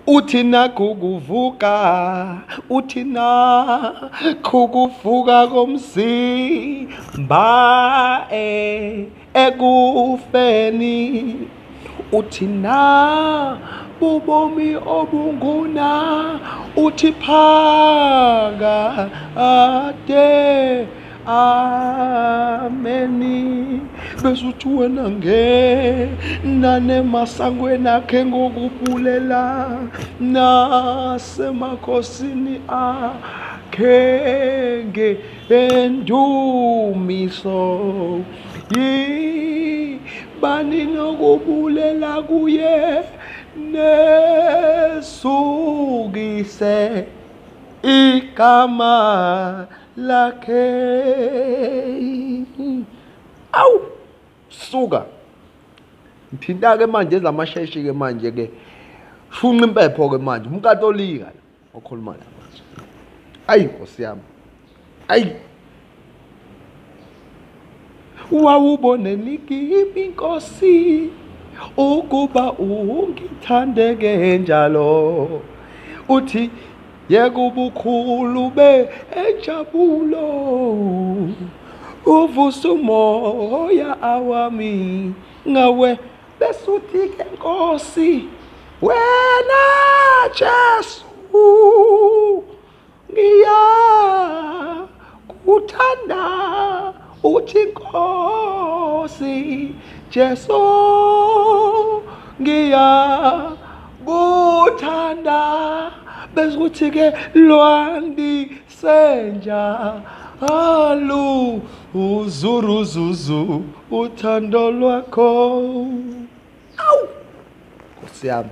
Uthi nakho kuvuka, uthi nakho kuvuka komzimba ekufeni. Uthi na bubomi obunguna, uthi phakade ameni. Bese uthi wena ngena nemasangweni akhe ngokubulela, nasemakhosini akhe ngendumiso. Yibani nokubulela kuye, nesukise igama lakhe. Awu suka, ngithinta ke manje ezamasheshi ke manje ke, shunqa impepho ke manje, umKatolika okhuluma la manje. Ayi Nkosi yami, ayi wawubone likimi Nkosi ukuba ungithandeke njalo. Uthi yeka ubukhulu benjabulo, uvusa umoya awami ngawe. Bese uthi ke Nkosi, wena Jesu ngiyakuthanda. Uthi Nkosi Jesu ngiyakuthanda. Bese uthi ke lwandisenja alu uzuruzuzu uthando lwakho. Awu Nkosi yami.